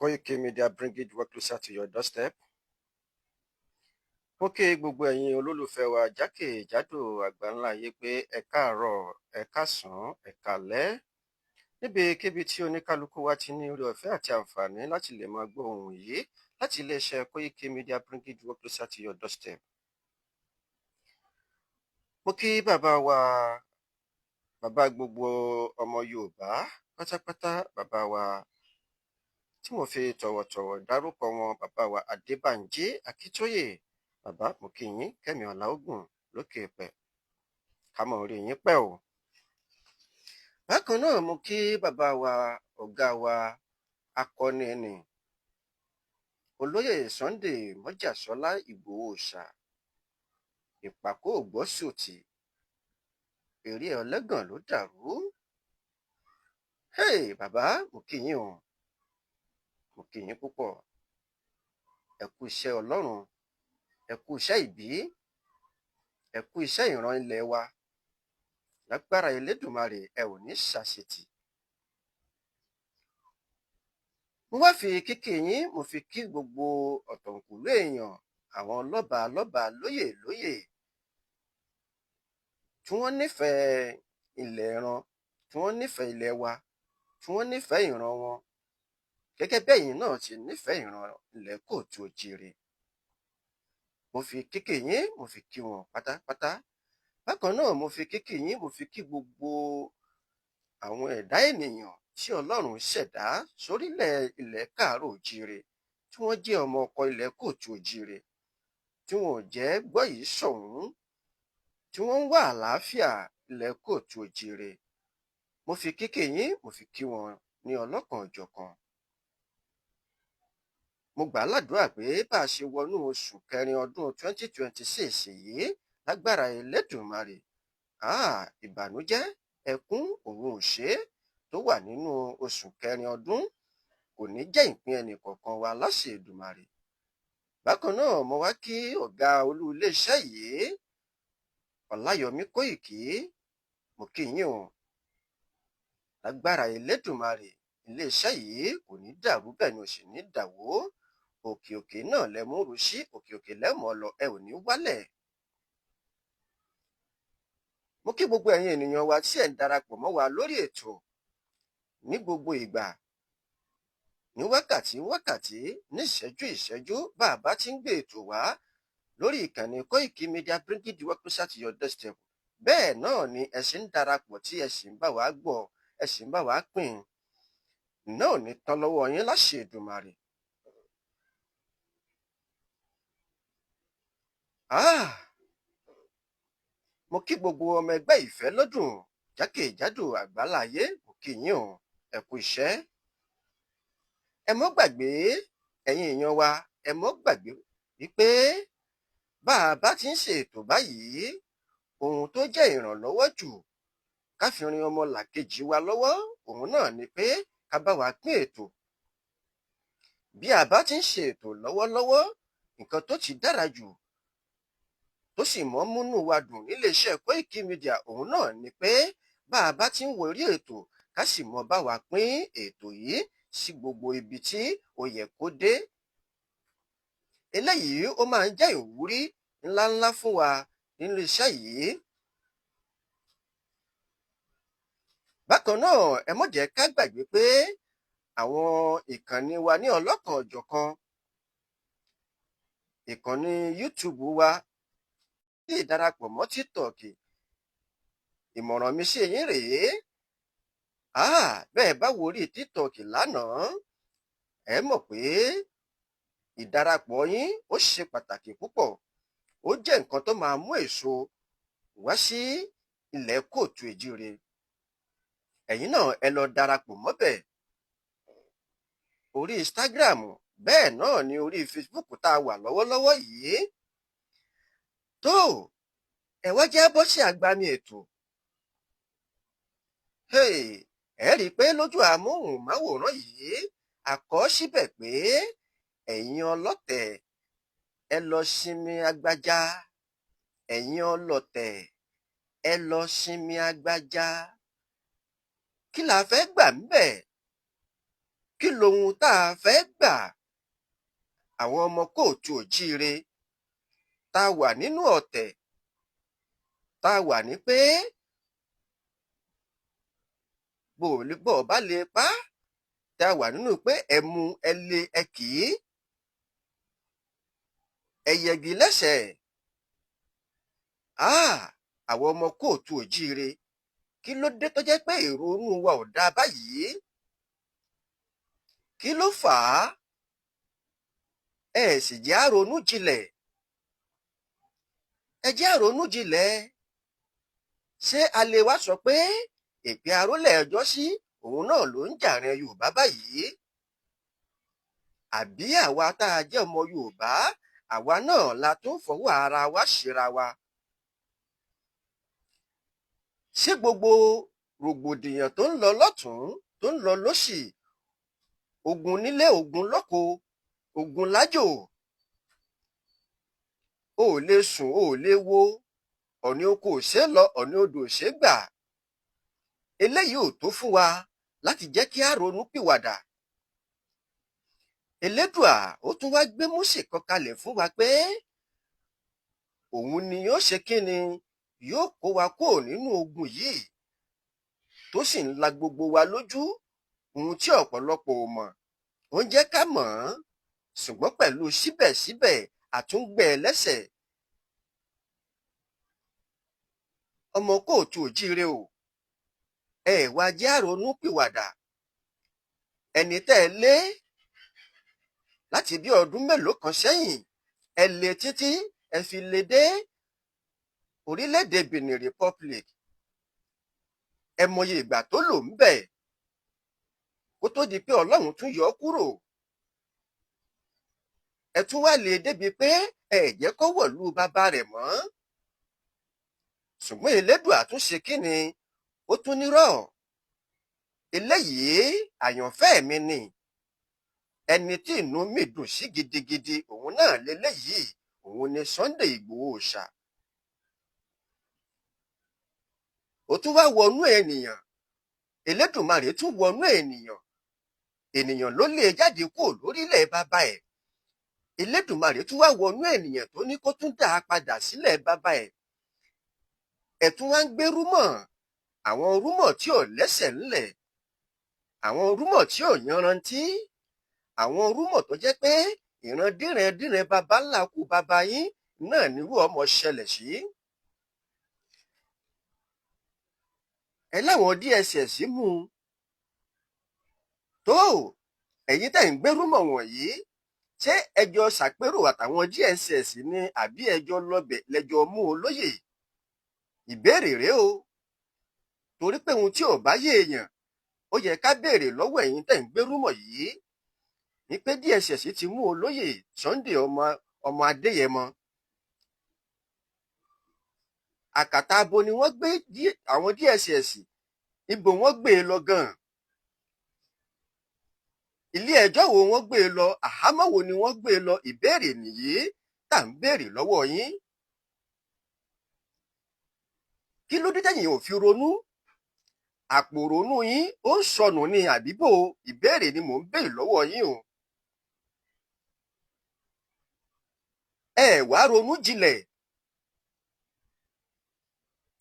Koiki Media, bringing the work closer to your doorstep. Mo kí gbogbo ẹ̀yin olólùfẹ́ wa jákèjádò àgbáńlá ayé pé ẹ káàárọ̀, ẹ káàsán, ẹ káalẹ́ níbikíbi tí oníkálukú wa ti ní oore ọ̀fẹ́ àti àǹfààní láti lè máa gbọ́ ohùn yìí láti iléeṣẹ́ Koiki Media, bringing the work closer to your doorstep. Mo kí bàbá wa, bàbá gbogbo ọmọ Yorùbá pátápátá, bàbá wa tí mo fi tọ̀wọ̀tọ̀wọ̀ dárúkọ wọn, bàbá wa Adébánjí Akíntóyè. Bàbá, mo kí yín, kẹ́mi ọ̀làógùn lókè èèpẹ̀, ká mọ̀ rí yín pẹ́ o. Bákan náà, mo kí bàbá wa, ọ̀gá wa, akọni ẹni, Olóyè Sunday Mọ́jàsọ́lá Ìgbòho Òòṣà, ìpàkọ́ ògbọ́sọ̀tì, èrè ọlẹ́gàn ló dàrú. Hey, bàbá, mo kí yín o, mo kí yín púpọ̀. Ẹ kú iṣẹ́ Ọlọ́run, ẹ kú iṣẹ́ ìbí, ẹ kú iṣẹ́ ìran ilẹ̀ wa. Lágbára Elédùmarè, ẹ ò ní ṣàṣetì. Mo wá fi kíkí yín, mo fi kí gbogbo ọ̀tọ̀kùlú èèyàn, àwọn lọ́ba lọ́ba, lóyè lóyè tí wọ́n nífẹ̀ẹ́ ilẹ̀ ẹran, tí wọ́n nífẹ̀ẹ́ ilẹ̀ wa, tí wọ́n nífẹ̀ẹ́ ìran wọn gẹ́gẹ́ bí ẹ̀yin náà ti nífẹ̀ẹ́ ìran ilẹ̀ kóòtù òjìrè. Mo fi kíkí yín, mo fi kí wọn pátápátá. Bákan náà, mo fi kíkí yín, mo fi kí gbogbo àwọn ẹ̀dá ènìyàn tí Ọlọ́run ṣẹ̀dá sórílẹ̀ ilẹ̀ káàárọ̀ òjíire, tí wọ́n jẹ́ ọmọ ọkọ ilẹ̀ kóòtù òjíire, tí wọn ò jẹ́ gbọ́ yìí sọ̀hún, tí wọ́n ń wá àlàáfíà ilẹ̀ kóòtù òjíire. Mo fi kíkí yín, mo fi kí wọn ní ọlọ́kan-ò-jọ̀kan. Mo gbà á ládùúrà pé bá a ṣe wọnú oṣù kẹrin ọdún 2026 yìí, lágbára Elédùmarè, ìbànújẹ́, ẹkún òun òṣè tó wà nínú oṣù kẹrin ọdún kò ní jẹ́ ìpín ẹnì kọ̀ọ̀kan wa láṣẹ Èdùmàrè. Bákan náà, mo wá kí ọ̀gá olú iléeṣẹ́ yìí, Ọláyọmí Kóìkí, mo kí yín o. Lágbára Elédùmarè, iléeṣẹ́ yìí kò ní dàrú, bẹ́ẹ̀ ni ò sì ní dàwó. Òkè òkè náà lẹ mú rú sí, òkè òkè lẹ́mọ̀ lọ, ẹ ò ní wálẹ̀. Mo kí gbogbo ẹ̀yin ènìyàn wa tí ẹ̀ ń darapọ̀ mọ́ wa lórí ètò ní gbogbo ìgbà, ní wákàtí wákàtí, ní ìṣẹ́jú ìṣẹ́jú, bá a bá ti ń gbé ètò wá lórí ìkànnì Koiki Media, bringing the work closer to your doorstep. Bẹ́ẹ̀ náà ni ẹ sì ń darapọ̀, tí ẹ sì ń bá wa gbọ́, ẹ sì ń bá wa pín in náà. Ò ní tán lọ́wọ́ yín láṣẹ Èdùmàrè. Mo kí gbogbo ọmọ ẹgbẹ́ ìfẹ́ lọ́dún jákèjádò àgbáláyé, mo kí yín o, ẹ kú iṣẹ́. Ẹ mọ́ gbàgbé, ẹ̀yin èèyàn wa, ẹ mọ́ gbàgbé wípé bá a bá ti ń ṣètò báyìí, ohun tó jẹ́ ìrànlọ́wọ́ jù ká fi rin ọmọ làkejì wa lọ́wọ́, òun náà ni pé ká bá wa pín ètò. Bí a bá ti ń ṣètò lọ́wọ́lọ́wọ́, nǹkan tó ti dára jù tó sì mọ́ múnú wa dùn níléeṣẹ́ Koiki Media, òun náà ni pé bá a bá ti ń wo orí ètò, ká sì mọ́ bá wa pín ètò yìí sí gbogbo ibi tí ó yẹ kó dé. Eléyìí ó máa ń jẹ́ ìwúrí ńláńlá fún wa nínú iṣẹ́ yìí. Bákan náà, ẹ má jẹ́ ká gbàgbé pé àwọn ìkànnì wa ní ọlọ́kan-ò-jọ̀kan, ìkànnì YouTube wa, tí ìdarapọ̀ mọ́ TikTok. Ìmọ̀ràn mi sí yín rèé. Bẹ́ẹ̀ bá wo orí TikTok lánàá, ẹ mọ̀ pé ìdarapọ̀ yín ó ṣe pàtàkì púpọ̀. Ó jẹ́ nǹkan tó máa mú èso wá sí ilẹ̀ kóòtù èjíire. Ẹ̀yin náà, ẹ lọ darapọ̀ mọ́bẹ̀. Orí Instagram, bẹ́ẹ̀ náà ni orí Facebook tá a wà lọ́wọ́lọ́wọ́ yìí. Tó ẹ wá jẹ́ bọ́ sí agbami ètò. Ẹ rí i pé lójú amóhùnmáwòrán yìí, a kọ síbẹ̀ pé ẹ̀yin ọlọ́tẹ̀, ẹ lọ sinmi agbájá. Ẹ̀yin ọlọ́tẹ̀, ẹ lọ sinmi agbájá. Kí la fẹ́ gbà ńbẹ̀? Kí lohun tá a fẹ́ gbà? Àwọn ọmọ kóòtù òjíire tá a wà nínú ọ̀tẹ̀, tá a wà ní pé bó o bá lè pa, tá a wà nínú pé ẹ mú, ẹ lé, ẹ kì í, ẹ yẹgi lẹ́sẹ̀. Àwọn ọmọ kóòtù òjíire, kí ló dé tó jẹ́ pé èrò inú wa ò dáa báyìí? Kí ló fà á? Ẹ sì jẹ́ á ronú jinlẹ̀. Ẹ jẹ́ á ronú jinlẹ̀. Ṣé a lè wá sọ pé èpè arólẹ̀ ọjọ́ sí òun náà ló ń jàrin Yorùbá báyìí? Àbí àwa tá a jẹ́ ọmọ Yorùbá, àwa náà la tún fọwọ́ ara wa ṣera wa? Ṣé gbogbo rògbòdìyàn tó ń lọ lọ́tún tó ń lọ lósì, ogun nílé, ogun lóko, ogun lájò, o ò lè sùn, o ò lè wo, ọ̀nì oko ò ṣeé lọ, ọ̀nì odò ò ṣeé gbà, eléyìí ò tó fún wa láti jẹ́ kí á ronú pìwàdà? Elédùà ó tún wá gbé Mósè kan kalẹ̀ fún wa pé òun ni yóò ṣe kíni, yóò kó wa kúrò nínú ogun yìí tó sì ń la gbogbo wa lójú. Ohun tí ọ̀pọ̀lọpọ̀ ò mọ̀, ó ń jẹ́ ká mọ̀ ọ́n, ṣùgbọ́n pẹ̀lú síbẹ̀síbẹ̀ àtúngbẹ́ lẹ́sẹ̀. Ọmọ kóòtù òjíire o, ẹ wá jẹ́ á ronú pìwàdà. Ẹni tẹ́ ẹ lé láti bí ọdún mélòó kan sẹ́yìn, ẹ lé títí ẹ fi lé dé orílẹ̀-èdè Benin Republic. Ẹ mọye ìgbà tó lò ń bẹ̀ kó tó di pé Ọlọ́run tún yọ ọ́ kúrò. Ẹ tún wá lè débi pé ẹ jẹ́ kó wọ̀lú bàbá rẹ̀ mọ́. Ṣùgbọ́n Elédùà tún ṣe kíni, ó tún nírọ̀. Eléyìí àyànfẹ́ mi ni, ẹni tí inú mi dùn sí gidigidi, òun náà leléyìí, òun ni Sunday Igboho Òòṣà. Ó tún wá wọnú ènìyàn, Elédùmarè tún wọnú ènìyàn, ènìyàn ló lé jáde kúrò lórílẹ̀ bàbá ẹ̀. Elédùmarè tún wá wọnú ènìyàn tó ní kó tún dá a padà sílẹ̀ bàbá ẹ̀. Ẹ̀ tún wá ń gbé rúmọ̀, àwọn rúmọ̀ tí ò lẹ́sẹ̀ ńlẹ̀, àwọn rúmọ̀ tí ò yanrantí, àwọn rúmọ̀ tó jẹ́ pé ìran dírẹ̀dírẹ̀ baba ńlá kú baba yín náà nírú ọmọ ṣẹlẹ̀ sí. Ẹ láwọn DSS mú un. Tó ẹ̀yin tẹ̀ ń gbé rúmọ̀ wọ̀nyí, ṣé ẹjọ́ ṣàpérò àtàwọn DSS ni àbí ẹjọ́ lọ́bẹ̀ lẹ́jọ́ mú olóyè? Ìbéèrè rèé o. Torí pé ohun tí ò bá yé èèyàn, ó yẹ ká béèrè lọ́wọ́ ẹ̀yin tẹ̀ ń gbé rúmọ̀ yìí ní pé DSS ti mú olóyè Sunday ọmọ Adéyẹmọ. Àkàtà abo ni wọ́n gbé àwọn DSS, ibo wọ́n gbé e lọ gan-an? Ilé ẹjọ́ wo wọ́n gbé e lọ? Àhámọ́ wo ni wọ́n gbé e lọ? Ìbéèrè nìyí tá à ń béèrè lọ́wọ́ yín. Kí ló dé tẹ̀yin ò fi ronú? Àpò ronú yín ó ń sọnù ní àbíbò? Ìbéèrè ni mò ń béèrè lọ́wọ́ yín o. Ẹ wá ronú jinlẹ̀.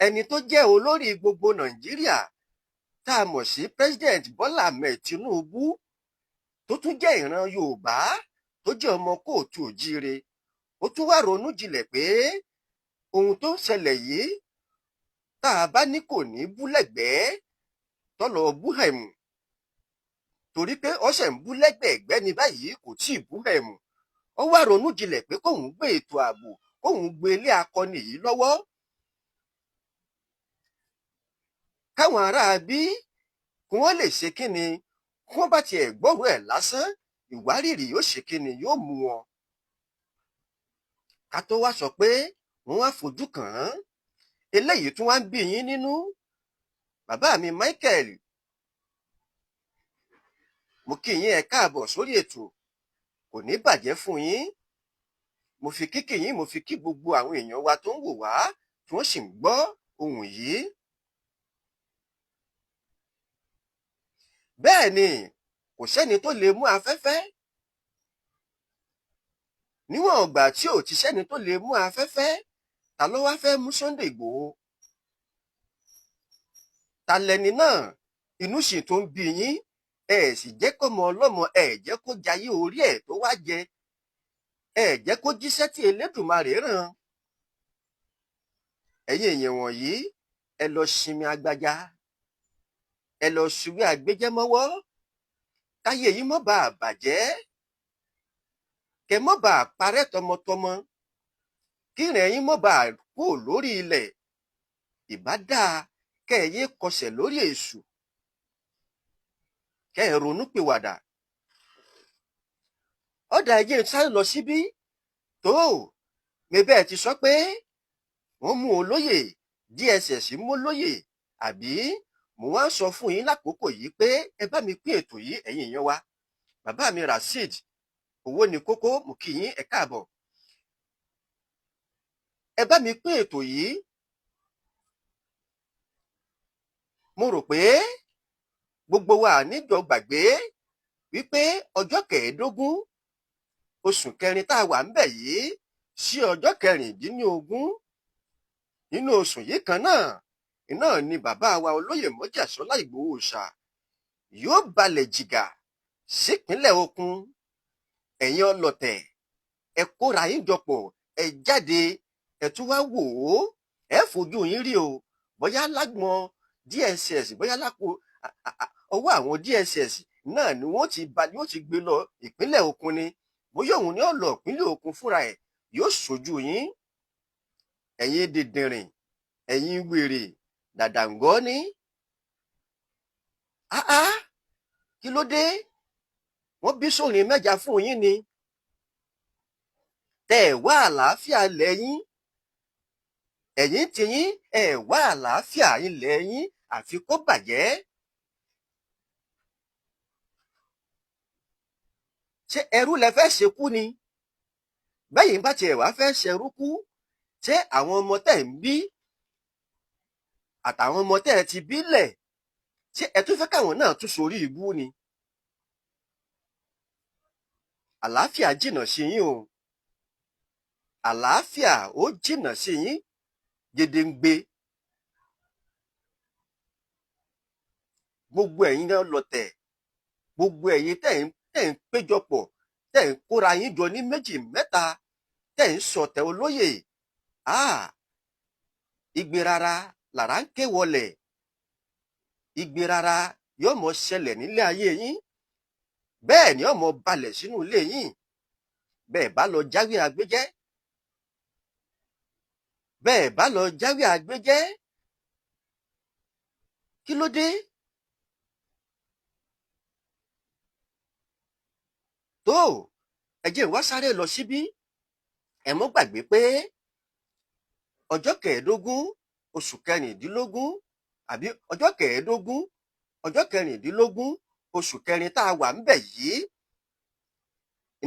Ẹni tó jẹ́ olórí gbogbo Nàìjíríà tá a mọ̀ sí President Bọ́lá Ahmed Tinubu, tó tún jẹ́ ìran Yorùbá, tó jẹ́ ọmọ kóòtù òjíire, ó tún wá ronú jinlẹ̀ pé ohun tó ń ṣẹlẹ̀ yìí tá a bá ní kò ní bú lẹ́gbẹ̀ẹ́ tọ́lọ̀ bú hẹ̀mù, torí pé ọ̀sẹ̀ ń bú lẹ́gbẹ̀ẹ́gbẹ́ ní báyìí, kò tí ì bú hẹ̀mù. Ó wá ronú jinlẹ̀ pé kóun gbé ètò ààbò, kóun gbé ilé akọni yìí lọ́wọ́, káwọn ará bí kí wọ́n lè ṣe kíni, kí wọ́n bá tiẹ̀ gbọ́rọ̀ ẹ̀ lásán, ìwárìrì yóò ṣe kíni, yóò mú wọn. Ká tó wá sọ pé wọ́n wá fojú kàn án, eléyìí tún wá ń bí yín nínú. Bàbá mi Michael, mo kí yín, ẹ káàbọ̀ sórí ètò, kò ní bàjẹ́ fún yín. Mo fi kíkì yín, mo fi kí gbogbo àwọn èèyàn wa tó ń wò wá tí wọ́n sì ń gbọ́ ohùn yìí. Bẹ́ẹ̀ ni, Kò sẹ́ni tó lè mú afẹ́fẹ́. Níwọ̀n ìgbà tí ò ti sẹ́ni tó lè mú afẹ́fẹ́, ta ló wá fẹ́ mú Sunday Ìgbòho? Ta lẹni náà? Inú sì tún bí yín. Ẹ sì jẹ́ kọ́mọ ọlọ́mọ, ẹ jẹ́ kó jayé orí ẹ̀ tó wá jẹ, ẹ jẹ́ kó jíṣẹ́ tí Elédùmarè rán. Ẹ̀yin èèyàn wọ̀nyí, ẹ lọ sinmi agbájá, ẹ lọ ṣubú àgbéjẹ́mọ́wọ́, káyé yín mọ́ bá a bàjẹ́, kẹ mọ́ bá a parẹ́ tọmọtọmọ, kí ìrìn yín mọ́ bá a kú lórí ilẹ̀. Ìbá dáa kẹ́ ẹ yé kọsẹ̀ lórí èṣù, kẹ́ ẹ ronú pìwàdà. Ọ̀dà, ẹ̀jẹ̀ sáré lọ síbí tó mebẹ́ ti sọ pé wọ́n mú olóyè, DSS mú olóyè, àbí? Mo wá ń sọ fún yín lákòókò yìí pé ẹ bá mi pín ètò yìí, ẹ̀yin èèyàn wa. Bàbá mi Rasheed Owó ní kókó, mo kí yín, ẹ káàbọ̀. Ẹ bá mi pín ètò yìí. Mo rò pé gbogbo wa níjọ gbàgbé wípé ọjọ́ 15 oṣù kẹrin tá a wà ńbẹ̀ yìí sí ọjọ́ 16 nínú oṣù yìí kan náà iná ni bàbá wa olóyè Mọ́jàsọ́lá Ìgbòho Òòṣà yóò balẹ̀ jìgà sípínlẹ̀ Òkun. Ẹ̀yin ọlọ̀tẹ̀, ẹ kóra yín jọpọ̀, ẹ jáde, ẹ tún wá wò ó, ẹ fojú yín rí o, bóyá lágbọn DSS, bóyá lápò ọwọ́ àwọn DSS náà ni wọ́n ti ba, yóò ti gbé lọ ìpínlẹ̀ Òkun ni, bóyá òun ni ó lọ ìpínlẹ̀ Òkun fúnra ẹ̀, yóò ṣojú yín. Ẹ̀yin dìndìnrìn, ẹ̀yin wèrè dàdàǹgọ́ ní. Áá, kí ló dé? Wọ́n bí sórin mẹ́ja fún yín ni tẹ́ ẹ̀ wá àlàáfíà lẹ́yìn. Ẹ̀yin tiyín, ẹ̀ wá àlàáfíà ilẹ̀ yín, àfi kó bàjẹ́. Ṣé ẹrú lẹ fẹ́ ṣekú ni? Bẹ́yìn bá tiẹ̀ wá fẹ́ ṣerú kú, ṣé àwọn ọmọ tẹ̀ ń bí àtàwọn ọmọ tẹ́ ẹ ti bí lẹ̀, ṣé ẹ tún fẹ́ káwọn náà tún sorí ibú ni? Àlàáfíà jìnnà sí yín o, àlàáfíà ó jìnnà sí yín gedengbe. Gbogbo ẹ̀yin náà lọ̀tẹ̀, gbogbo ẹ̀yin tẹ̀ ń péjọpọ̀, tẹ̀ ń kóra yín jọ ní méjì mẹ́ta, tẹ̀ ń sọ̀tẹ̀ olóyè, igbe rárá làrá ń ké wọlẹ̀, igbe rárá yóò mọ ṣẹlẹ̀ nílé ayé yín, bẹ́ẹ̀ ni yóò mọ balẹ̀ sínú ilé yín. Bẹ́ẹ̀ bá lọ jáwé agbéjẹ́, bẹ́ẹ̀ bá lọ jáwé agbéjẹ́, kí ló dé? Tó ẹ jẹ́ n wá sáré lọ síbí. Ẹ mọ́ gbàgbé pé ọjọ́ 15 oṣù 16, àbí ọjọ́ 15, ọjọ́ 16 oṣù kẹrin tá a wà ńbẹ̀ yìí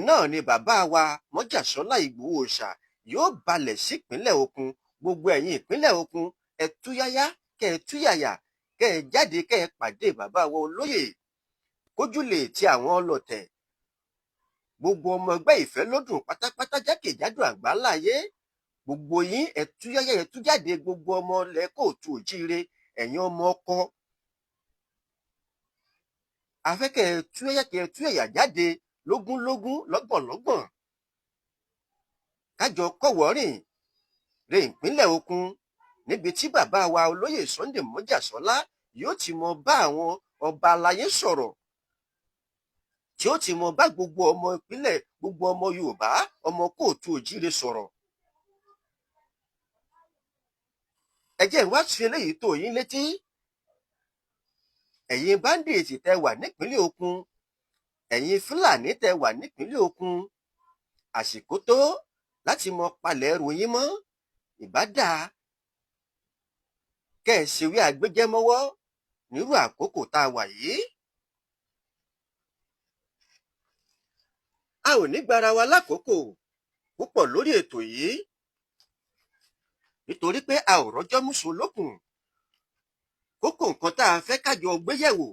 náà ni bàbá wa Mọ́jàsọ́lá Ìgbòho Òòṣà yóò balẹ̀ sípínlẹ̀ Òkun. Gbogbo ẹ̀yin ìpínlẹ̀ Òkun, ẹ túyáyá, kẹ́ ẹ túyàyà, kẹ́ ẹ jáde, kẹ́ ẹ pàdé bàbá wa olóyè, kójú lè ti àwọn ọlọ̀tẹ̀. Gbogbo ọmọ ẹgbẹ́ Ìfẹ́lódùn pátápátá jákèjádò àgbáláyé, gbogbo yín ẹ túyáyá, ẹ tú jáde. Gbogbo ọmọ ilẹ̀ kóòtù òjíire, ẹ̀yin ọmọ ọkọ, afẹ́kẹ́ ẹ túyáyá, kẹ́ ẹ túyàyà jáde lógúnlógún, lọ́gbọ̀nlọ́gbọ̀n, kájọ kọ́wọ̀ọ́rìn re ìpínlẹ̀ Òkun, níbi tí bàbá wa olóyè Sunday Mọ́jàsọ́lá yóò ti mọ bá àwọn ọba aláyé sọ̀rọ̀, tí ó ti mọ bá gbogbo ọmọ ìpínlẹ̀, gbogbo ọmọ Yorùbá, ọmọ kóòtù òjíire sọ̀rọ̀. Ẹ jẹ́ n wá fi eléyìí tó yín létí. Ẹ̀yin báńdíìtì tẹ́ wà nípínlẹ̀ Òkun, ẹ̀yin Fúlàní tẹ́ wà nípínlẹ̀ Òkun, àsìkò tó láti mọ palẹ̀ ẹrù yín mọ́. Ìbá dáa kẹ́ ẹ ṣèwé àgbéjẹ́mọ́wọ́ nírú àkókò tá a wà yìí. A ò ní gbára wa lákòókò púpọ̀ lórí ètò yìí, nítorí pé a ò rọ́jọ́ múṣu lókun. Kókó nǹkan tá a fẹ́ kájọ gbéyẹ̀wò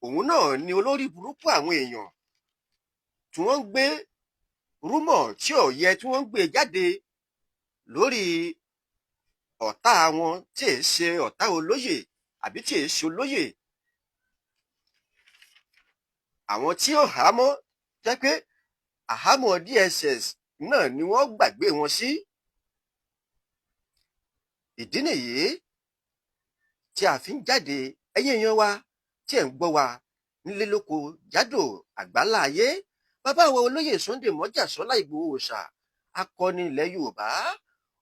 Òun náà ni olórí burúkú àwọn èèyàn tí wọ́n ń gbé rumour tí ò yẹ, tí wọ́n ń gbé jáde lórí ọ̀tá wọn tí èé ṣe ọ̀tá olóyè àbí tí èé ṣe olóyè. Àwọn tí ó hámọ́ jẹ́ pé àhámọ́ DSS náà ni wọ́n gbàgbé wọn sí. Ìdí nìyí tí a fi ń jáde. Ẹ̀yin èèyàn wa tí ẹ̀ ń gbọ́ wa nílé lóko jádò àgbálá ayé, bàbá wa olóyè Sunday Mọ́jàsọ́lá Ìgbòho Òòṣà, akọni ilẹ̀ Yorùbá,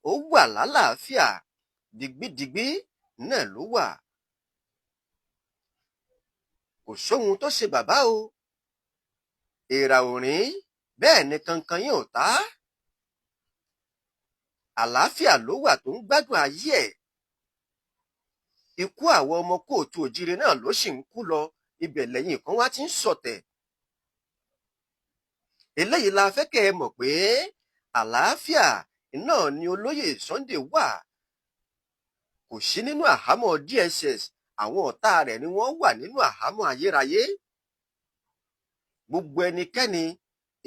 ó wà lálàáfíà, digbídigbí náà ló wà. Kò sóhun tó ṣe bàbá o. Èèrà ò rìn, bẹ́ẹ̀ ni kankan yín ò tá. Àlàáfíà ló wà tó ń gbádùn ayé ẹ̀. Ikú àwọn ọmọ káàárọ̀ oòjíire náà ló sì ń kú lọ. Ibẹ̀ lẹ́yìn kan wá ti ń sọ̀tẹ̀. Eléyìí la fẹ́ kẹ́ ẹ mọ̀ pé àlàáfíà náà ni olóyè Sunday wà. Kò sí nínú àhámọ́ DSS. Àwọn ọ̀tá rẹ̀ ni wọ́n wà nínú àhámọ́ ayérayé. Gbogbo ẹnikẹ́ni,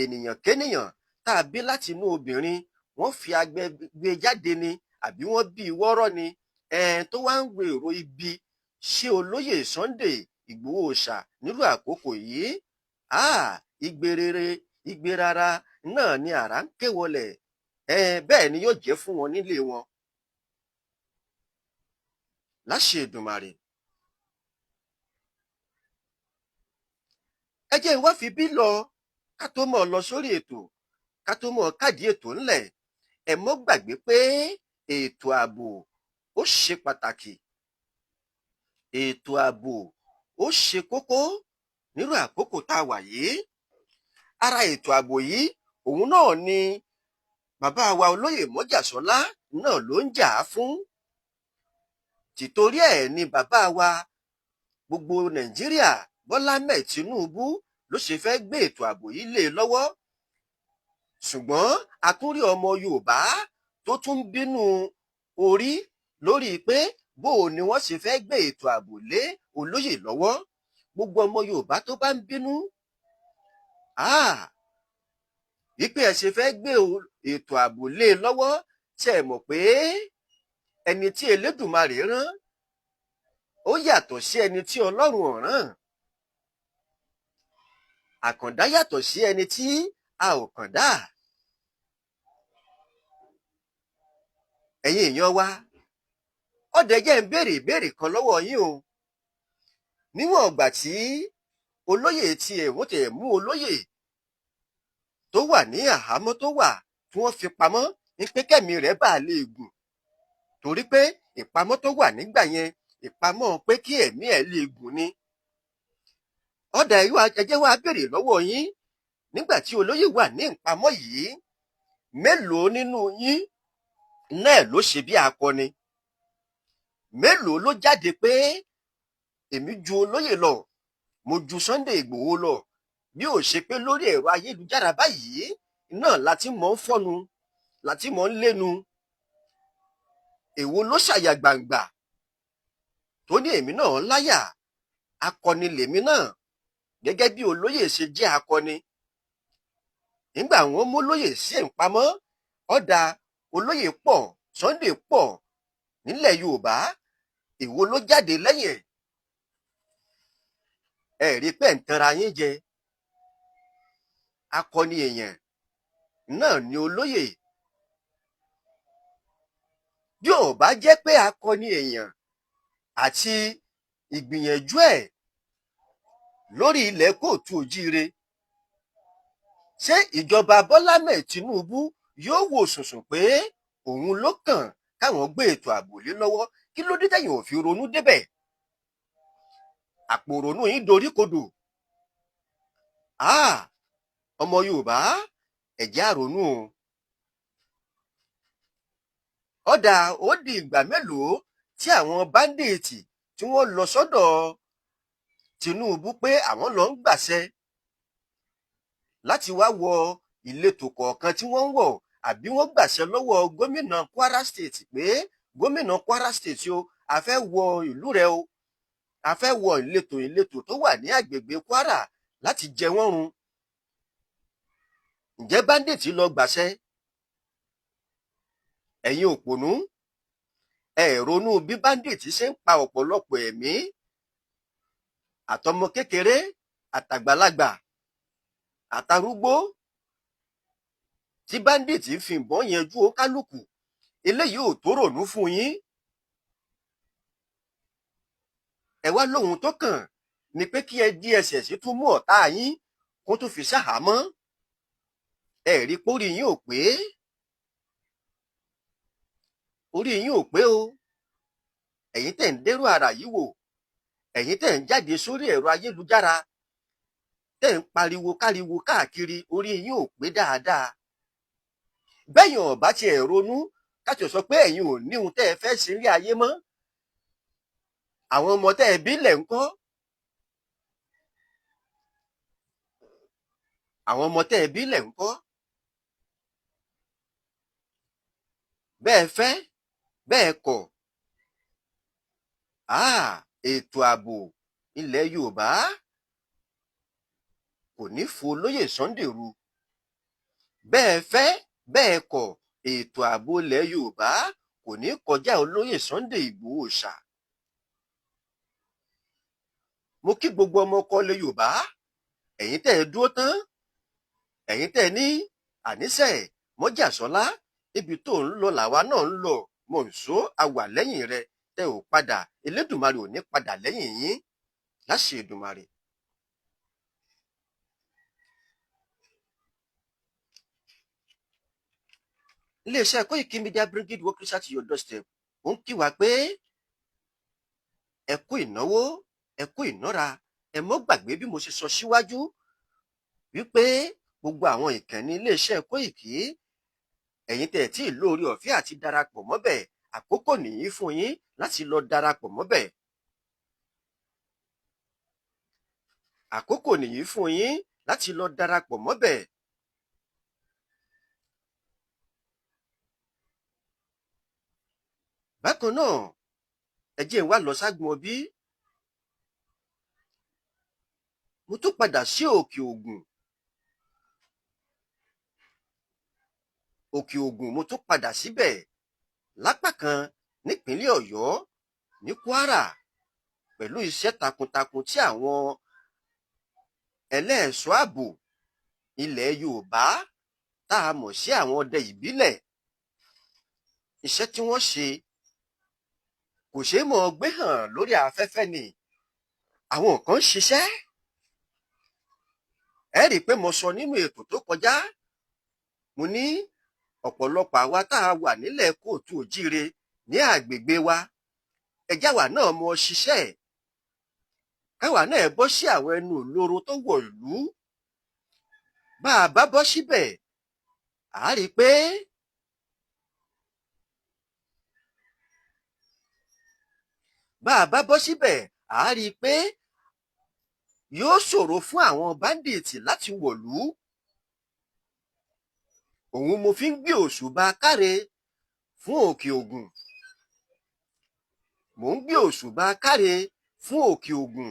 ènìyàn kénìyàn tá a bí láti inú obìnrin, wọ́n fi agbẹ gbé jáde ni àbí wọ́n bí wọ́rọ́ ni, ẹn tó wá ń gbèrò ibi ṣé olóyè Sunday Ìgbòho Òòṣà nírú àkókò yìí, igbe rere, igbe rara náà ni àrá ń ké wọlẹ̀. Bẹ́ẹ̀ ni yóò jẹ́ fún wọn nílé wọn láṣẹ Èdùmàrè. Ẹ jẹ́ n wá fi bí lọ ká tó mọ̀ lọ sórí ètò, ká tó mọ̀ kádìí ètò ńlẹ̀. Ẹ mọ́ gbàgbé pé ètò ààbò ó ṣe pàtàkì, ètò ààbò ó ṣe kókó nírú àkókò tá a wà yìí. Ara ètò ààbò yìí, òun náà ni bàbá wa olóyè Mọ́jàsọ́lá náà ló ń jà á fún. Tìtorí ẹ̀ ni bàbá wa gbogbo Nàìjíríà, Bọ́lá Ahmed Tinubu, ló ṣe fẹ́ gbé ètò ààbò yìí lé e lọ́wọ́. Ṣùgbọ́n a tún rí ọmọ Yorùbá tó tún bínú orí lórí pé bó o ni wọ́n ṣe fẹ́ gbé ètò ààbò lé olóyè lọ́wọ́. Gbogbo ọmọ Yorùbá tó bá ń bínú wípé ẹ ṣe fẹ́ gbé ètò ààbò lé e lọ́wọ́, ṣe é mọ̀ pé ẹni tí Elédùmarè rán ó yàtọ̀ sí ẹni tí Ọlọ́run ò rán? Àkàndá yàtọ̀ sí ẹni tí a ò kàn dá. Ẹ̀yin èèyàn wa, ọ̀dẹ̀ jẹ́ ń béèrè ìbéèrè kan lọ́wọ́ yín o. Níwọ̀n ìgbà tí olóyè tiẹ̀ wọ́n tiẹ̀ mú olóyè tó wà ní àhámọ́ tó wà tí wọ́n fi pamọ́ ní pé kẹ́mi rẹ̀ bá lè gùn, torí pé ìpamọ́ tó wà nígbà yẹn, ìpamọ́ pé kí ẹ̀mí ẹ̀ lè gùn ni. Ọ̀dà, ẹ jẹ́ wá béèrè lọ́wọ́ yín: nígbà tí olóyè wà ní ìpamọ́ yìí, mélòó nínú yín náà ló ṣe bí akọni? Mélòó ló jáde pé èmi ju olóyè lọ, mo ju Sunday Ìgbòho lọ? Bí ò ṣe pé lórí ẹ̀rọ ayélujára báyìí náà láti mọ̀ ń fọ́nu, láti mọ̀ ń lénu. Èwo ló ṣàyà gbàǹgbà tó ní èmi náà láyà, akọni lèmi náà gẹ́gẹ́ bí olóyè ṣe jẹ́ akọni? Nígbà wọn mú olóyè sí ìpamọ́, ọ̀dà olóyè pọ̀, Sunday pọ̀ nílẹ̀ Yorùbá, èwo ló jáde lẹ́yìn ẹ̀? Ẹ rí pé ń tanra yín jẹ. Akọni èèyàn náà ni olóyè. Bí ò bá jẹ́ pé akọni èèyàn àti ìgbìyànjú ẹ̀ lórí ilẹ̀ káàárọ̀ oòjíire, ṣé ìjọba Bọ́lá Ahmed Tinubu yóò wò sùnsùn pé òun ló kàn káwọn gbé ètò ààbò lé lọ́wọ́? Kí ló dé tẹ̀yìn ò fi ronú débẹ̀? Àpò ronú yín dorí kodò. Ọmọ Yorùbá, ẹ jẹ́ á ronú o. Ọ̀dà, ó di ìgbà mélòó tí àwọn bandit tí wọ́n lọ sọ́dọ̀ Tinubu pé àwọn lọ ń gbàṣẹ láti wá wọ ìletò kọ̀ọ̀kan tí wọ́n ń wọ̀, àbí wọ́n gbàṣẹ lọ́wọ́ gómìnà Kwara State pé gómìnà Kwara State o, a fẹ́ wọ ìlú rẹ o, A fẹ́ wọ ìletò ìletò tó wà ní àgbègbè Kwara láti jẹ wọ́n run. Ǹjẹ́ bandit lọ gbàṣẹ? Ẹ̀yin òpònú, ẹ ronú bí bandit ṣe ń pa ọ̀pọ̀lọpọ̀ ẹ̀mí, àtọmọ kékeré, àtàgbàlagbà, àtàrúgbó, tí bandit fi ìbọn yanjú kálukú. Eléyìí ò tó rònú fún yín. Ẹ wá lóhun tó kàn ni pé kí ẹ DSS tún mú ọ̀tá yín kó tún fi ṣàhámọ́. Ẹ rí pórí yín ò pé, orí yín ò pé o. Ẹ̀yin tẹ̀ ń dérò ara yìí wò, ẹ̀yin tẹ̀ ń jáde sórí ẹ̀rọ ayélujára, tẹ̀ ń pariwo káriwo káàkiri, orí yín ò pé dáadáa. Bẹ́yìn ò bá tiẹ̀ ronú káṣọ sọ pé ẹ̀yin ò ní ohun tẹ́ ẹ fẹ́ ṣe ní ayé mọ́, àwọn ọmọ tẹ́ ẹ bí lẹ̀ ń kọ́, àwọn ọmọ tẹ́ ẹ bí lẹ̀ ń kọ́. Bẹ́ẹ̀ fẹ́ bẹ́ẹ̀ kọ̀, ètò ààbò ilẹ̀ Yorùbá kò ní fo olóyè Sunday ru. Bẹ́ẹ̀ fẹ́ bẹ́ẹ̀ kọ̀, ètò ààbò ilẹ̀ Yorùbá kò ní kọjá olóyè Sunday Ìgbòho ṣá. Mo kí gbogbo ọmọ ọkọ ilẹ̀ Yorùbá, ẹ̀yin tẹ́ ẹ dúró tán, ẹ̀yin tẹ́ ẹ ní àníṣe Mọ́jàsọ́lá, ibi tó ń lọ làwa náà ń lọ, mò ń sọ àwà lẹ́yìn rẹ, tẹ́ ò padà, Elédùmarè ò ní padà lẹ́yìn yín, láṣẹ Èdùmàrè. Iléeṣẹ́ Koiki Media bringing work closer to your doorstep ó ń kí wa pé ẹ kú ìnáwó, ẹ kú ìnára. Ẹ mọ́ gbàgbé bí mo ṣe sọ síwájú wípé gbogbo àwọn ìkànnì iléeṣẹ́ Koiki, ẹ̀yin tẹ̀ tí lórí ọ̀fẹ́ àti darapọ̀ mọ́bẹ̀, àkókò nìyí fún yín láti lọ darapọ̀ mọ́bẹ̀. Àkókò nìyí fún yín láti lọ darapọ̀ mọ́bẹ̀. Bákan náà, ẹ jẹ́ n wá lọ ságun ọbí. Mo tún padà sí Òkè Ògùn. Òkè Ògùn mo tún padà síbẹ̀ lápá kan nípínlẹ̀ Ọ̀yọ́ ní Kwara pẹ̀lú iṣẹ́ takuntakun tí àwọn ẹlẹ́ẹ̀ṣọ́ ààbò ilẹ̀ Yorùbá tá a mọ̀ sí àwọn ọdẹ ìbílẹ̀. Iṣẹ́ tí wọ́n ṣe kò ṣeé mọ̀ gbé hàn lórí afẹ́fẹ́ ni. Àwọn kan ń ṣiṣẹ́. Ẹ rí i pé mo sọ nínú ètò tó kọjá, mo ní ọ̀pọ̀lọpọ̀ àwa tá a wà nílẹ̀ kóòtù òjíire ní àgbègbè wa, ẹjá wa náà mọ ṣiṣẹ́, káwa náà bọ́ sí àwọn ẹnu ìloro tó wọ̀ ìlú. Bá a bá bọ́ síbẹ̀, à á rí i pé bá a bá bọ́ síbẹ̀, à á rí i pé yóò ṣòro fún àwọn báńdíìtì láti wọ̀lú. Òun mo fi ń gbé òṣùbà káre fún Òkè Ògùn. Mò ń gbé òṣùbà káre fún Òkè Ògùn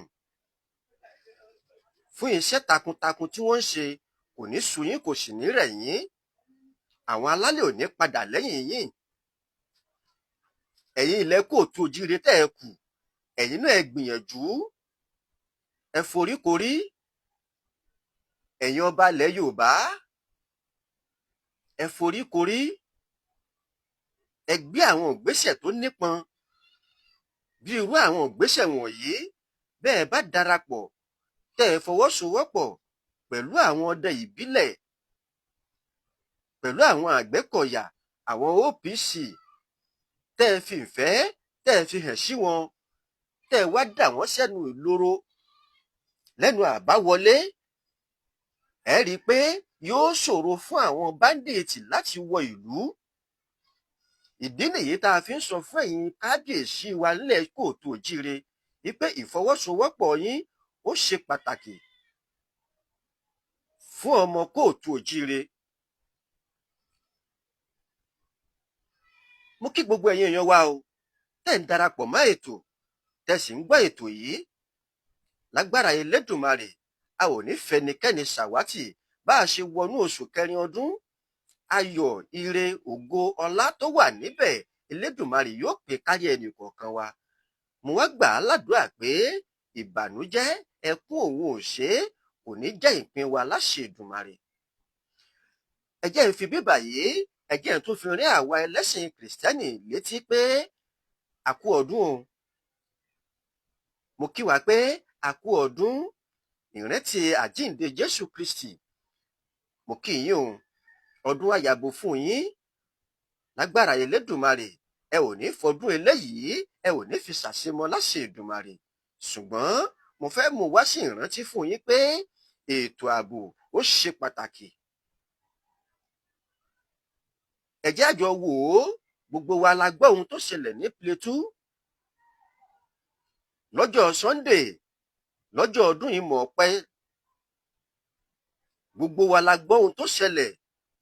fún iṣẹ́ takuntakun tí wọ́n ń ṣe. Kò ní sú yín, kò sì ní rẹ̀ yín. Àwọn alálẹ̀ ò ní padà lẹ́yìn yín. Ẹ̀yin ilẹ̀ kóòtù òjíire tẹ́ ẹ kù, ẹ̀yin náà ẹ gbìyànjú, ẹ foríkorí. Ẹ̀yin ọba ilẹ̀ Yorùbá, ẹ foríkorí, ẹ gbé àwọn ìgbésẹ̀ tó nípọn. Bí irú àwọn ìgbésẹ̀ wọ̀nyí, bẹ́ẹ̀ bá darapọ̀, tẹ́ ẹ fọwọ́sowọ́pọ̀ pẹ̀lú àwọn ọdẹ ìbílẹ̀, pẹ̀lú àwọn Àgbẹ̀kọ̀yà, àwọn OPC, tẹ́ ẹ fi ìfẹ́, tẹ́ ẹ fi hàn sí wọn, tẹ́ ẹ wá dà wọ́n sẹ́nu ìloro lẹ́nu àbáwọlé, ẹ rí i pé yóò ṣòro fún àwọn báńdíìtì láti wọ ìlú. Ìdí nìyí tá a fi ń sọ fún ẹ̀yin kábíyèsí wa nílẹ̀ kóòtù òjíire wípé ìfọwọ́sowọ́pọ̀ yín ó ṣe pàtàkì fún ọmọ kóòtù òjíire. Mo kí gbogbo ẹ̀yin èèyàn wa o tẹ́ ń darapọ̀ mọ́ ètò. Tẹ́ sì ń gbọ́ ètò yìí, lágbára Elédùmarè, a ò ní fẹnikẹ́ni ṣàwátì. Bá a ṣe wọnú oṣù kẹrin ọdún, ayọ̀, ire, ògo, ọlá tó wà níbẹ̀, Elédùmarè yóò pín kárí ẹnì kọ̀ọ̀kan wa. Mo wá gbà á ládùúrà pé ìbànújẹ́, ẹkún òun ò ṣe é kò ní jẹ́ ìpín wa láṣẹ Èdùmàrè. Ẹ jẹ́ ń fi bíbà yìí, ẹ jẹ́ ń tún fi rí àwa ẹlẹ́sìn Kìrìsìtẹ́nì létí pé a kú ọdún o. Mo kí wa pé a kú ọdún ìrántí àjíǹde Jésù Kristi. Mo kí yín o, ọdún á yàbò fún yín lágbára Elédùmarè. Ẹ ò ní fọdún eléyìí, ẹ ò ní fi ṣàṣemọ láṣẹ Èdùmàrè. Ṣùgbọ́n mo fẹ́ mú wá sí ìrántí fún yín pé ètò ààbò ó ṣe pàtàkì. Ẹ jẹ́ àjọ wò ó, gbogbo wa la gbọ́ ohun tó ṣẹlẹ̀ ní Plateau lọ́jọ́ Sunday, lọ́jọ́ ọdún ìmọ̀ ọ̀pẹ. Gbogbo wa la gbọ́ ohun tó ṣẹlẹ̀,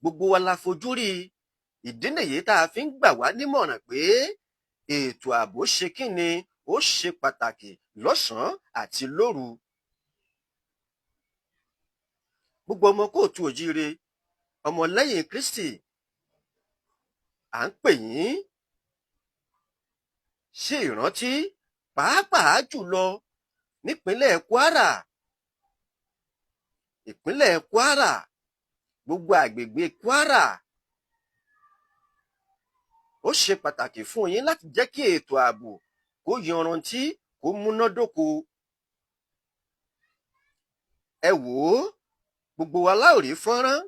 gbogbo wa la fojú rí i. Ìdí nìyí tá a fi ń gbà wá nímọ̀ràn pé ètò ààbò ṣe kí ni, ó ṣe pàtàkì lọ́sàn-án àti lóru. Gbogbo ọmọ kóòtù òjíire, ọmọlẹ́yìn Kristi, à ń pè yín sí ìrántí, pàápàá jùlọ nípínlẹ̀ Kwara. Ìpínlẹ̀ Kwara, gbogbo àgbègbè Kwara, ó ṣe pàtàkì fún yín láti jẹ́ kí ètò ààbò kó yanrantí, kó múnádóko. Ẹ wò ó, gbogbo wa la ó rí fọ́nrán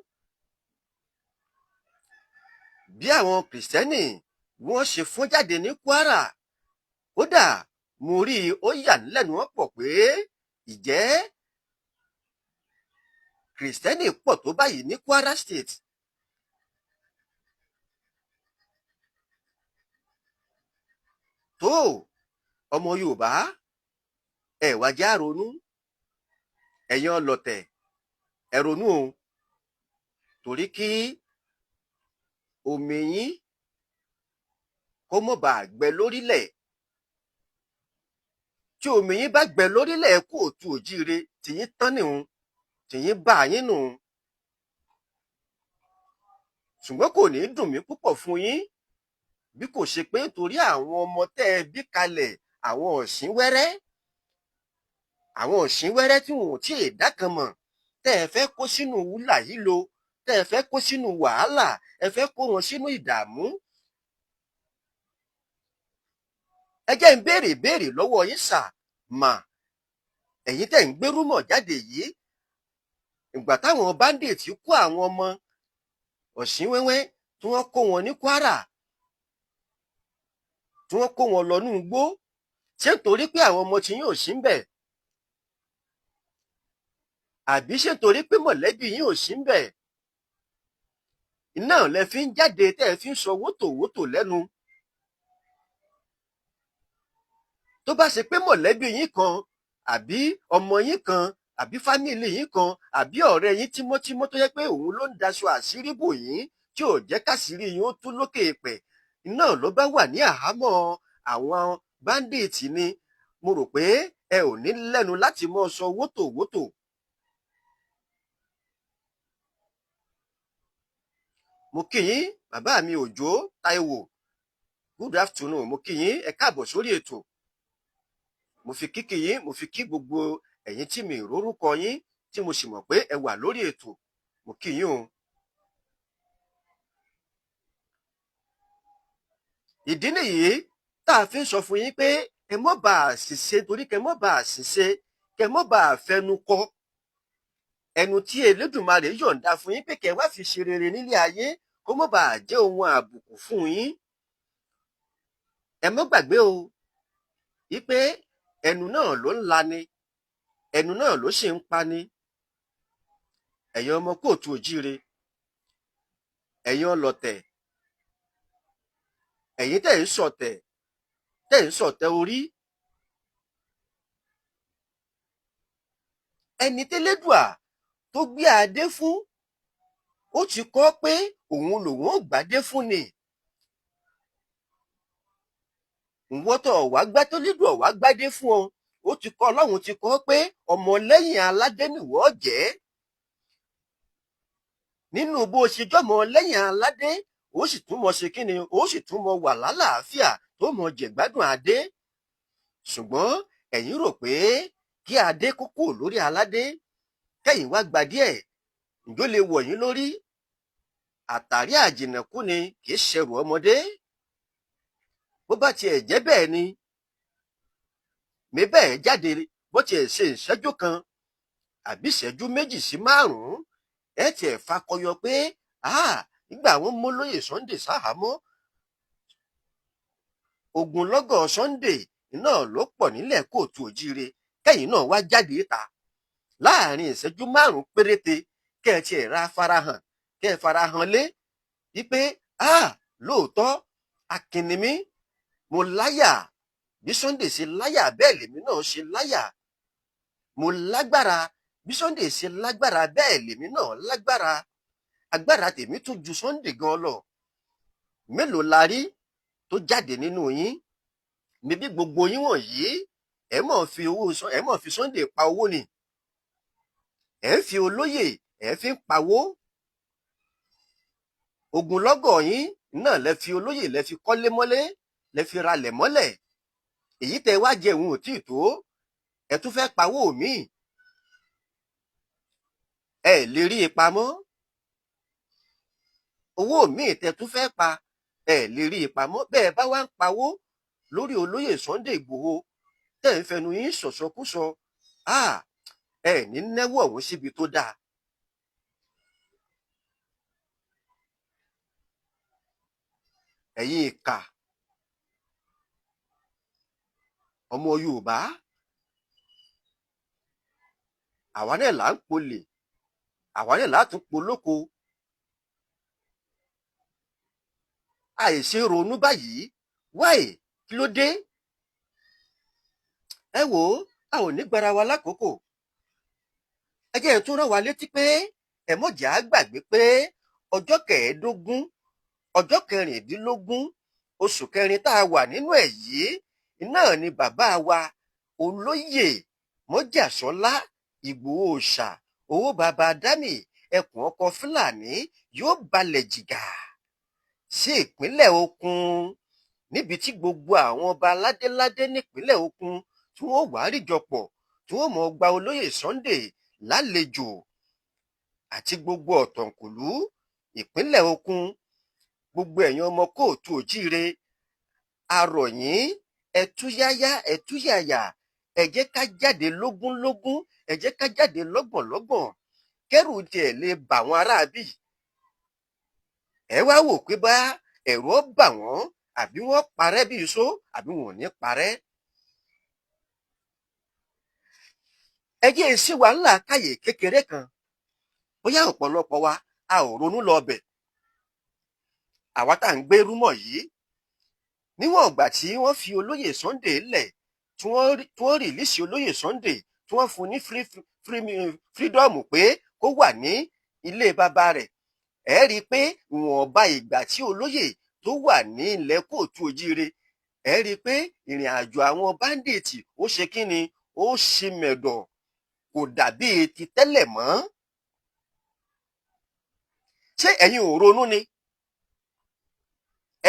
bí àwọn Kìrìsìtẹ́nì bí wọ́n ṣe fọ́n jáde ní Kwara. Kódà mo rí i, ó yà ní lẹ́nu pọ̀ pé ìjẹ́ Kìrìsìtẹ́nì pọ̀ tó báyìí ní Kwara State. Tó ọmọ Yorùbá, ẹ wá já ronú, ẹ̀yin ọlọ̀tẹ̀, ẹ ronú o, torí kí omi yín kó mọ̀ bá gbẹ lórílẹ̀. Tí omi yín bá gbẹ lórílẹ̀ kó òtún òjíire, tìyín tán nìhun, tìyín bá yín nù. Ṣùgbọ́n kò ní dùn mí púpọ̀ fún yín bí kò ṣe pé torí àwọn ọmọ tẹ́ ẹ bí kalẹ̀, àwọn ọ̀sìn wẹ́rẹ́, àwọn ọ̀sìn wẹ́rẹ́ tí wọn ò tí ì dá kan mọ̀, tẹ́ ẹ fẹ́ kó sínú wúlà yìí lo, tẹ́ ẹ fẹ́ kó sínú wàhálà, ẹ fẹ́ kó wọn sínú ìdààmú. Ẹ jẹ́ ń béèrè béèrè lọ́wọ́ yín sà mà, ẹ̀yin tẹ́ ń gbérú mọ̀ jáde yìí, ìgbà táwọn bandits kó àwọn ọmọ ọ̀sìn wẹ́wẹ́ tí wọ́n kó wọn ní Kwara, tí wọ́n kó wọn lọ ní igbó, ṣé nítorí pé àwọn ọmọ tí yín ò sí ń bẹ̀? Àbí ṣé nítorí pé mọ̀lẹ́bí yín ò sí ń bẹ̀? Iná lẹ fi ń jáde tẹ́ ẹ fi ń sọ wótòwótò lẹ́nu. Tó bá ṣe pé mọ̀lẹ́bí yín kan, àbí ọmọ yín kan, àbí fámìlì yín kan, àbí ọ̀rẹ́ yín tímọ́tímọ́ tó yẹ pé òun ló ń daṣọ àṣírí bò yín tí ò jẹ́ káṣírí yín ó tú lókè èèpẹ̀, iná ló bá wà ní àhámọ́ àwọn báńdíìtì ni, mo rò pé ẹ ò ní lẹ́nu láti mọ́ sọ wótòwótò. Mo kí yín, bàbá mi Òjó Táíwò, good afternoon. Mo kí yín, ẹ káàbọ̀ sórí ètò. Mo fi kíkí yín, mo fi kí gbogbo ẹ̀yin tí mi rórúkọ yín tí mo sì mọ̀ pé ẹ wà lórí ètò. Mo kí yín o. Ìdí nìyí tá a fi ń sọ fún yín pé ẹ mọ́ bá a ṣìṣe, torí kẹ mọ́ bá a ṣìṣe, kẹ mọ́ bá a fẹnu kọ ẹnu tí Elédùmarè yọ̀ǹda fún yín pé kẹ wá fi ṣe rere nílé ayé, kó mọ́ bá a jẹ́ ohun àbùkù fún yín. Ẹ mọ́ gbàgbé o wípé ẹnu náà ló ń lani, ẹnu náà ló sì ń pani. Ẹ̀yin ọmọ kóòtù òjíire, ẹ̀yin ọlọ̀tẹ̀, ẹ̀yin tẹ̀ ń sọ̀tẹ̀, tẹ̀ ń sọ̀tẹ̀ orí. Ẹni tẹ́lẹ́dùà tó gbé adé fún, ó ti kọ́ pé òun lòun ò gbádé fún ni. Ìwọ́n tó wá gbá tó lídùn ọ̀wá gbádé fún ọ, ó ti kọ́, Ọlọ́run ti kọ́ pé ọmọlẹ́yìn aládé nìwọ́ jẹ́. Nínú bó ṣe jọmọ lẹ́yìn aládé, ó sì tún mọ ṣe kíni, ó sì tún mọ wà lálàáfíà, tó mọ jẹ̀gbádùn adé. Ṣùgbọ́n ẹ̀yin rò pé kí adé kó kúrò lórí aládé, kẹ́yìn wá gba díẹ̀, ǹjọ́ lè wọ̀ yín lórí? Àtàrí àjìnàkú ni, kì í ṣẹrù ọmọdé. Bó bá tiẹ̀ jẹ́ bẹ́ẹ̀ ni, mi bẹ́ẹ̀ jáde, bó tiẹ̀ ṣe ìṣẹ́jú kan àbí ìṣẹ́jú 2 sí 5, ẹ tiẹ̀ fakọyọ pé nígbà wọn mú lóyè Sunday sáhàámọ́, ogunlọ́gọ̀ Sunday náà ló pọ̀ nílẹ̀ kóòtù òjíire, kẹ́yìn náà wá jáde ta láàrin ìṣẹ́jú 5 péréte, kẹ́ ẹ tiẹ̀ ra farahàn, kẹ́ ẹ farahàn lé wípé lóòótọ́ akin ni mí, mo láyà. Bí Sunday ṣe láyà bẹ́ẹ̀ lèmi náà ṣe láyà. Mo lágbára, bí Sunday ṣe lágbára bẹ́ẹ̀ lèmi náà lágbára. Agbára tèmi tún ju Sunday gan lọ. Mélòó la rí tó jáde nínú yín? Níbí gbogbo yín wọ̀nyí, ẹ mọ̀ fi owó, ẹ mọ̀ fi Sunday pa owó ni. Ẹ ń fi olóyè, ẹ fi ń pawó. Ogunlọ́gọ̀ yín náà lẹ fi olóyè, lẹ fi kọ́lé mọ́lé, lẹ fi ralẹ̀ mọ́lẹ̀. Èyí tẹ wá jẹ òun ò tí ì tó, ẹ tún fẹ́ pawó míì. Ẹ lè rí i pamọ́. Owó míì tẹ tún fẹ́ pa, ẹ lè rí i pamọ́. Bẹ́ẹ̀ bá wá ń pawó lórí olóyè Sunday Igboho, tẹ́ ń fẹnu yín sọ̀sọkúsọ, ẹ ní náwó ọ̀hún síbi tó dáa. Ẹ̀yin ìkà ọmọ Yorùbá, àwa náà là ń polè, àwa náà là tún polóko. Àìṣe ronú báyìí, wáì kí ló dé? Ẹ wò ó, a ò ní gbára wa lákòókò. Ẹ jẹ́ tún rán wa létí pé ẹ mọ̀jà á gbàgbé pé ọjọ́ 15, ọjọ́ 16 oṣù kẹrin tá a wà nínú ẹ̀ yìí náà ni bàbá wa olóyè Mọ́jàsọ́lá Ìgbòho Òòṣà, owó bàbá Dámì, ẹkùn ọkọ Fúlàní yóò balẹ̀ jìgà sí ìpínlẹ̀ Ògùn, níbi tí gbogbo àwọn ọba ládéládé nípínlẹ̀ Ògùn tí wọ́n wà ríjọpọ̀, tí wọ́n mọ̀ gba olóyè Sunday lálejò àti gbogbo ọ̀tọ̀kùlú ìpínlẹ̀ Ògùn. Gbogbo ẹ̀yin ọmọ kóòtù òjíire, a rọ̀ yín, ẹ túyáyá, ẹ túyàyà, ẹ jẹ́ ká jáde lógúnlógún, ẹ jẹ́ ká jáde lọ́gbọ̀nlọ́gbọ̀n, kẹ́rù tiẹ̀ lè bà wọ́n aráabí. Ẹ wá wò pé bá ẹ̀rù ó bà wọ́n, àbí wọ́n parẹ́ bí iṣó, àbí wọn ò ní parẹ́. Ẹ jẹ́ èsì wa ńlá káyè kékeré kan, bóyá ọ̀pọ̀lọpọ̀ wa a ò ronú lọ bẹ̀. Àwa tá à ń gbé rúmọ̀ yìí, níwọ̀n ìgbà tí wọ́n fi olóyè Sunday lẹ̀, tí wọ́n rìlíìsì olóyè Sunday, tí wọ́n fún ní fírídọ́ọ̀mù pé kó wà ní ilé bàbá rẹ̀, ẹ rí i pé ìwọ̀nba ìgbà tí olóyè tó wà ní ilẹ̀ kóòtù òjíire, ẹ rí i pé ìrìn àjò àwọn báńdíìtì ó ṣe kíni, ó ṣe mẹ̀dọ̀, kò dàbí ti tẹ́lẹ̀ mọ́. Ṣé ẹ̀yin ò ronú ni?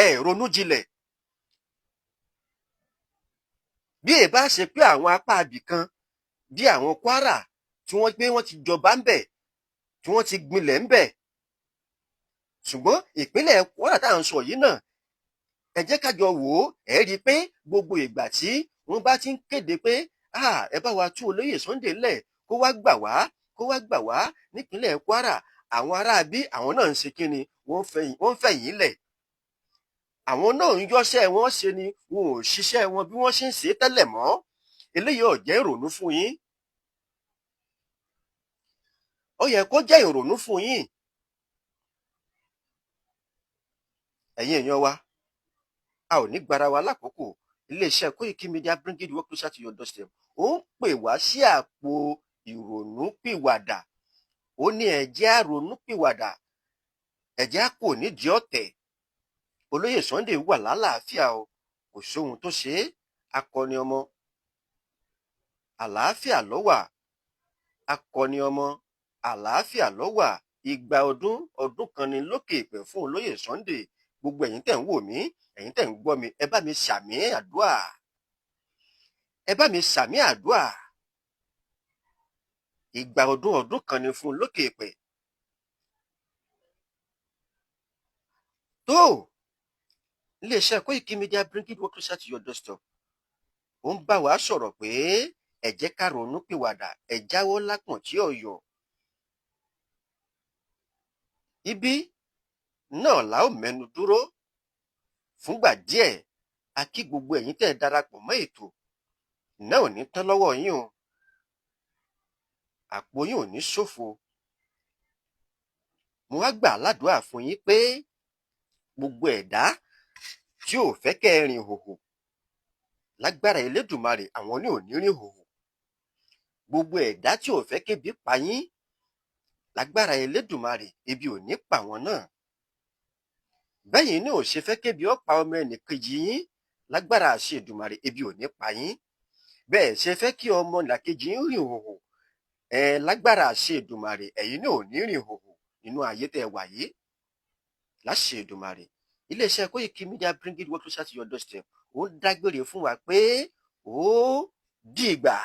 Ẹ ronú jinlẹ̀. Bí ẹ bá ṣe pé àwọn apá ibì kan bí àwọn Kwara tí wọ́n gbé, wọ́n ti jọba ń bẹ̀, tí wọ́n ti gbinlẹ̀ ń bẹ̀. Ṣùgbọ́n ìpínlẹ̀ Kwara tá à ń sọ yìí náà, ẹ jẹ́ ká jọ wò ó, ẹ rí i pé gbogbo ìgbà tí wọ́n bá ti ń kéde pé ẹ bá wa tú olóyè Sunday lẹ̀, kó wá gbà wá, kó wá gbà wá nípínlẹ̀ Kwara, àwọn aráabí àwọn náà ń ṣe kíni, wọ́n fẹ̀yìn lẹ̀. Àwọn náà ń yọ́ṣẹ́ wọn ṣe ni, wọn ò ṣiṣẹ́ wọn bí wọ́n ṣe ń ṣe tẹ́lẹ̀ mọ́. Eléyìí ò jẹ́ ìrònú fún yín. Ó yẹ kó jẹ́ ìrònú fún yín. Ẹ̀yin èèyàn wa, a ò ní gbára wa lákòókò. Iléeṣẹ́ Koiki Media, bringing the work closer to your doorstep, ó ń pè wá sí àpò ìrònúpìwàdà. Ó ní ẹ jẹ́ á ronúpìwàdà, ẹ jẹ́ á kò nídìí ọ̀tẹ̀. Olóyè Sunday wà lálàáfíà o, kò Kò sóhun tó ṣe é. Akọni ọmọ, àlàáfíà ló wà. Akọni ọmọ, àlàáfíà ló wà. 200 ọdún ọdún kan ní lókè èèpẹ̀ fún olóyè Sunday. Gbogbo ẹ̀yin tẹ̀ ń wò mí, ẹ̀yin tẹ̀ ń gbọ́ mi, ẹ bá mi ṣàmì àdúà, ẹ bá mi ṣàmì àdúà. 200 ọdún ọdún kan ní fún lókè èèpẹ̀. Tó iléeṣẹ́ Koiki Media, bringing work closer to your doorstep, ó ń bá wa sọ̀rọ̀ pé ẹ jẹ́ ká ronú pìwàdà, ẹ jáwọ́ lápọ̀n tí ọ̀yọ́. Ibi náà la ó mẹ́nu dúró fúngbà díẹ̀. A kí gbogbo ẹ̀yin tẹ́ ẹ darapọ̀ mọ́ ètò náà. Ò ní tán lọ́wọ́ yín o, àpò yín ò ní ṣòfò. Mo wá gbà ládùúà fún yín pé gbogbo ẹ̀dá tí ò fẹ́ kẹ́ ẹ rìn hòhò, lágbára Elédùmarè, àwọn ní ò ní rìn hòhò. Gbogbo ẹ̀dá tí ò fẹ́ kébi pa yín, lágbára Elédùmarè, ebi ò ní pa wọn náà. Bẹ́yìn ní ò ṣe fẹ́ kébi ó pa ọmọ ẹnìkejì yín, lágbára àṣẹ Èdùmàrè, ebi ò ní pa yín. Bẹ́ẹ̀ ṣe fẹ́ kí ọmọ làkejì ń rìn hòhò ẹ, lágbára àṣẹ Èdùmàrè, ẹ̀yin náà ò ní rìn hòhò nínú ayé tẹ́ ẹ wà yìí, láṣẹ Èdùmàrè. Iléeṣẹ́ Koiki Media, bringing work closer to your doorstep, ó ń dágbére fún wa pé ó dìgbà.